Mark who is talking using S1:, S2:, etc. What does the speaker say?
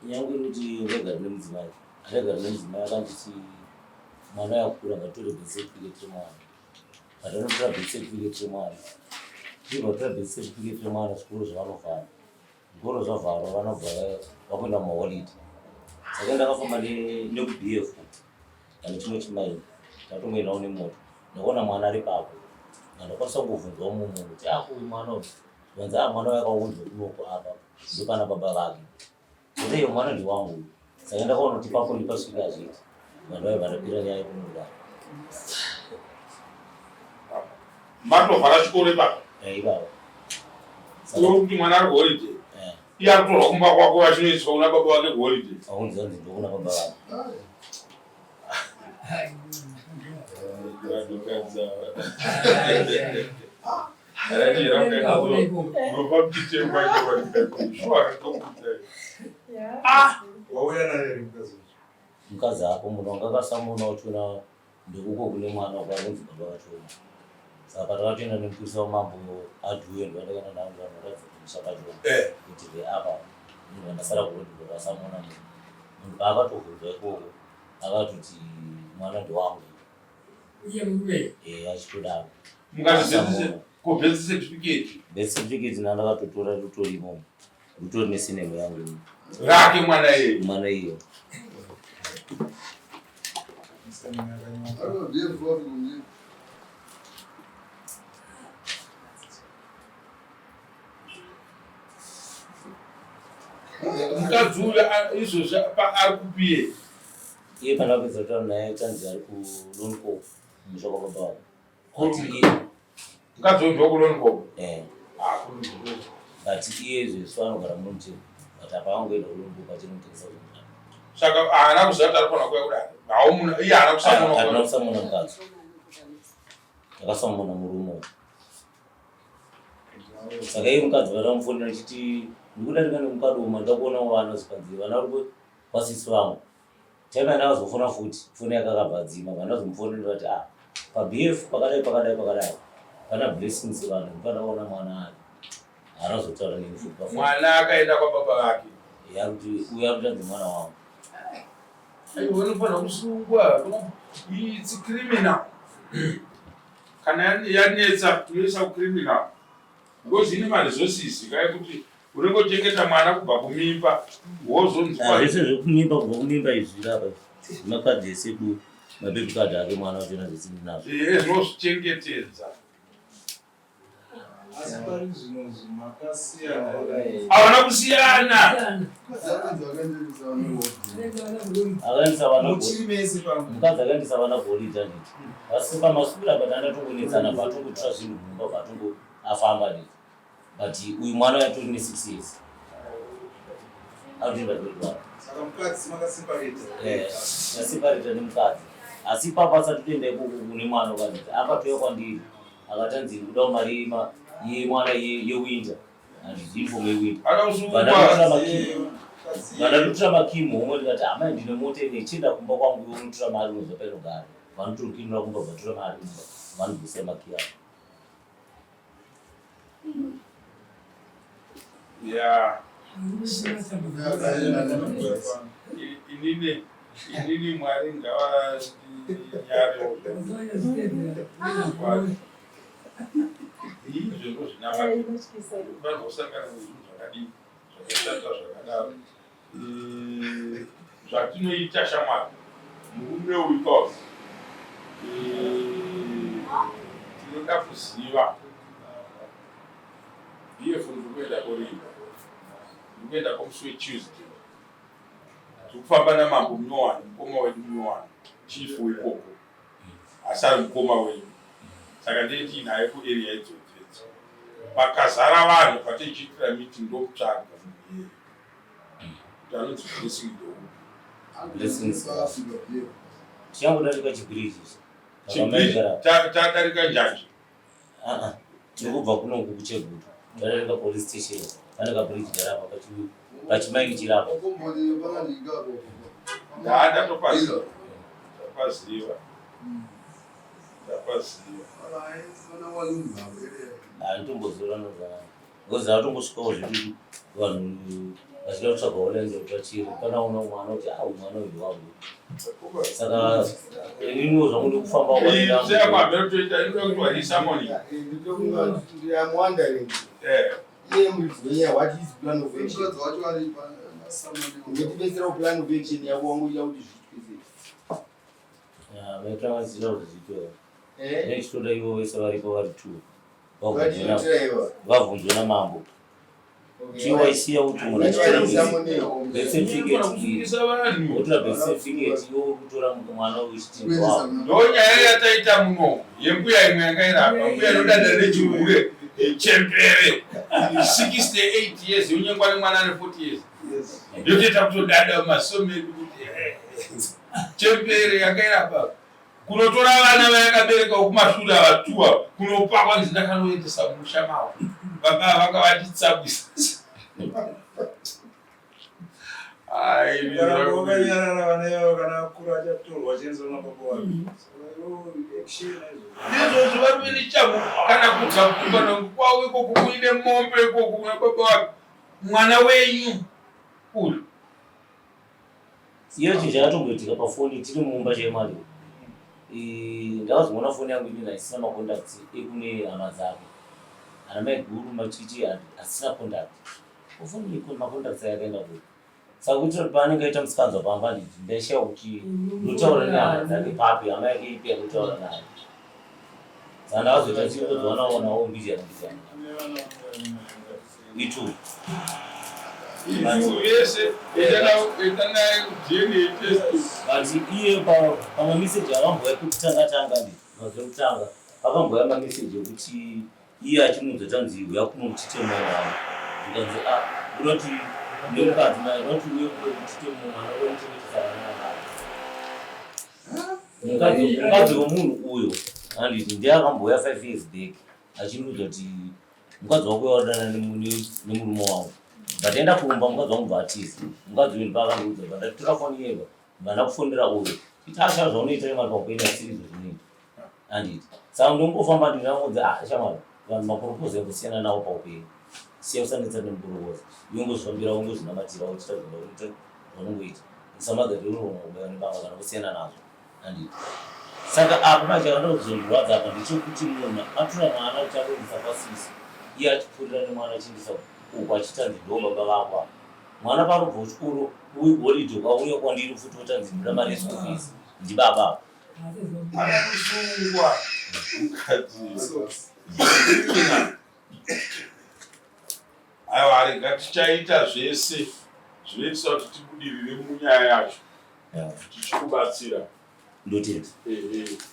S1: Nyange iri kuti ndagara nemudzimai, ndagara nemudzimai akanditi mwana yakura ngatitore birth certificate remwana. Patanotora birth certificate remwana, tichibva tora birth certificate remwana zvikoro zvavanovhara. Zvikoro zvavharwa vanobva vakuenda kumaholiday. Saka ndakafamba nekuBF pane chimwe chimaini tatongoendawo nemota. Ndakaona mwana ari papo. Ndakwanisa kungobvunzawo mumwe munhu kuti ah uyu mwana uyu. Zvikanzi ah mwana uyu akaunzwa kunoko apa ndopana baba vake. Kuti iyo mwana ndiwangu uyu. Saka ndakaona kuti papo ndipasvika hazviiti. Vanhu vaiva vandapira nyaya yekunodaro.
S2: Matovhara chikoro ipapo?
S1: Eh, ipapo.
S2: Uri kuti mwana ari kuholiday?
S1: Eh.
S2: Iye ari kutorwa kumba kwako achinoiswa kuna baba vake kuholiday.
S1: Aunzi anzi ndokuna baba vake.
S3: Wauya naye here mukadzi wacho?
S1: Mukadzi apo munhu wanga akasamona uchona ndeuko kune mwana kwakunzi baba vachona. Saka patakatoenda nemupurisa wamambo adhuye ndovandakaenda navo ndovanoratidza kumusha pachona
S2: Eh.
S1: kuti ndeapa munhu vandasara kurodhi vakasamona munhu. Munhu paakatovhunzwa ikoko akatoti mwana ndewangu.
S4: Iye murume.
S1: Eh, achitodaro.
S2: Mukati ko birth certificate.
S1: Birth certificate ndakatotora rutorimo. Rutori nesinemo yangu.
S2: Rake mwana iye.
S1: Mwana iye.
S2: Mukadzi uyu izvozvi ari kupiye.
S1: Iye pandakapedza kutaura naye tanzi ari kuLonkop kumusha kwababa vake. Kuti iye
S2: mukadzi uyu ndokuLonkop.
S1: Eh. But iye izvezvi anogara muMutemo but apa angoenda kuLonkop achinotengesa zvinhu.
S2: Saka haana kuziva kuti ari kuona kuya kudai. Haumuna iye haana kusamona.
S1: Haana kusamona mukadzi. Akasamona murume uyu. Saka iye mukadzi vakamufonera achiti ndikudarika nemukadoma ndakuonawo vana zvikanzi vana vari kwasisi vangu. Time yandakazofona futi foni yake akabva adzima bva ndazomufonera ndikati ah paBF pakadai pakadai pakadai pana Blessings vanhu ndipandakaona mwana ari haana kuzotaura neni futi pafoni.
S2: Mwana akaenda kwababa vake.
S1: Eya kuti uyu ari kutanzi mwana wangu.
S2: Aiwa unofanira kusungwa. It's criminal. Kana yanetsa toisa kucriminal. Because ine maresources kai kuti unenge uchengeta mwana kubva kumimba wozonzwa.
S1: Ah, zvese zvekumimba kubva kumimba izvi zviri apa makadhi ese du mababy card ake mwana wachona zvese ndinazvo.
S2: Ehe zvinozvichengetedza.
S3: Asi pari zvino makasiyana.
S2: Havana kusiyana.
S1: Akaendesa vana
S3: Muchiri mese pamwe.
S1: mukadzi akaendesa vana kuholiday handiti. Asi pamasukura but andatongonetsana patongotora zvinhu mumba patongo afamba handiti. But uyu mwana atori ne 6 years. Akutoenda grade 1.
S3: Saka mukadzi makaseparate.
S1: Eh, taseparate nemukadzi. Asi ipapo asati toenda ikoko kune mwana ukanzi akatouya kwandiri akatanzi ndikudawo mari yemwana yewinter handiti uniform yewinter. Vandatotora makii muhomwe ndikati amai ndine mota ine chienda kumba kwangu iwe unotora mari unobva painogara. Vanotokinura kumba vatora mari kumba vanobvisa makii avo.
S2: Yeah. Inini inini Mwari ngavandinyarewo. Izvo zvinamata. Vanhu vosangana nezvinhu zvakadii zvakashata zvakadaro. Eh, zvatinoita shamwari murume uyu kaus eh, tinoda kuziva bf ndiri kuenda korinda ndiri kuenda komusi wetuesday tiri kufamba namambo munyowani mukoma wedu munyowani chief wekoko asi ari mukoma wenyu saka ndee tiinaye kuarea idzodzo idzo pakazara vanhu patichiitira meeting ndokutsvaga munhu iyeye kuti anonzi Blessing ndeupi.
S1: Blessings. Tichangodarika chibhiriji ichi.
S2: Chibhiriji tadarika njanji.
S1: Ah ah. Tiri kubva kunoku kuChegutu. Tadarika police station. Pane kabhiriji kari apa pachimaini chiri apa.
S2: Ndatopaziva. Tapaziva. Tapaziva.
S1: Handitomboziva zvakanaka. Because atongosvikawo zvedu vanhu Vachida kutsvaga online kuti vachiri pana una mwana kuti ah uyu mwana uyu wangu. Saka ininiwo zvangu ndikufamba
S2: Seyakwambe inoda kuitwa resummon.
S5: I'm wondering, iye muridzi wenyaya, what is plan of action?
S3: Mukadzi wacho ari pasamani.
S5: Ungatibetserawo plan of action yako wangoita kuti zviitwe sei?
S1: Vaitanga kuti zviitwe.
S5: Eh?
S1: Nechitoda ivo vese varipo vari two.
S5: Vatinotiraiwa.
S1: Vabvunzwe namambo. Chiwaisiya kuti munhu achitora birth certificate,
S2: Kusungisa vanhu.
S1: wotora birth certificate iwe uri kutora mwana uchiti wako.
S2: Ndo nyaya yataita muno yembuya imwe yakairapa, mbuya inodada nechihure, chembere 68 years, yonyengwa nemwana ane 40 years, yotoita kutodada mumasomo edu kuti chembere yakairapa kunotora vana vayakabereka kumashure avatuwa kunopakwa nzi ndakanoendesa mumusha mavo, baba vanga vanditsabwisa. Ai,
S3: Ukaramba wakanyarara, vana ivavo kana akura achatorwa achiendeswa nababa wake. Saka iwo action aizvo.
S2: Ndizvozvo, varume nechangu kana kubva kungano kwavo ikoko kuine mombe ikoko kuna baba wake, mwana wenyu uyu.
S1: Iyo chinhu chakatomboitika pafoni tiri mumba chemari. Ndakazoona foni yangu inini haisina macontacts ekune hama dzake, ana maiguru machichi asina contact. Foni iko macontacts ayakaenda kupi? Saka kuitira kuti paanenge aita musikanzwa pamba, nditi ndaishayiwa kuti ndotaura nehama dzake papi, hama yake ipi yandotaura nayo. Saka ndakazoita chikuzodzwanaonawo mbijana mbijana itu.
S2: Itu yese ita naye DNA test.
S1: But iye pamameseji akambouya pekutanga tanga, ndi mazuva ekutanga pakambouya mameseji ekuti iye achimuudza tanzi uya kuno kutite mwana, zvikanzi a unoti nemukadzi mai unoti uye kuno kutite mwana unomuchengetesa vana vangani. Mukadzi wemunhu uyo, handiti, ndiye akambouya 5 years back achimuudza kuti mukadzi wako wadana nemurume wangu, but enda kumba mukadzi wangu bva atiza. Mukadzi uyu ndipaakandiudza, bva ndatora foni yeva, bva ndakufonera uyo iti asha zvaunoita nemari pakuenda siri izvo zvinoita, handiti? Saka ndongofamba ndinangodzi, ah shamwari, vanhu makorokoza kusiyana navo paupenyu, siya usanetsa nemukorokoza, iwe ngozvifambira, ungozvinamatira uchiita zvaunoita zvaunongoita, usamagari unoona kubaya nebanga kana kusiyana nazvo, handiti? Saka apa manje chandozondirwadza apa ndechekuti munhu atora mwana kuti anoendesa kwasisi, iye achipfuurira nemwana achiendesa uku, achitanzi ndo baba vako apa. Mwana paanobva kuchikoro holiday kwauya kwandiri futi otanzi ndoda mari yeschool fees, ndibaba apa.
S2: Akakusungwa mukadzi. Aiwa, rega tichaita zvese zvinoitisa kuti tibudirire munyaya yacho, tichikubatsira.
S1: Ndotenda.
S2: Ehe.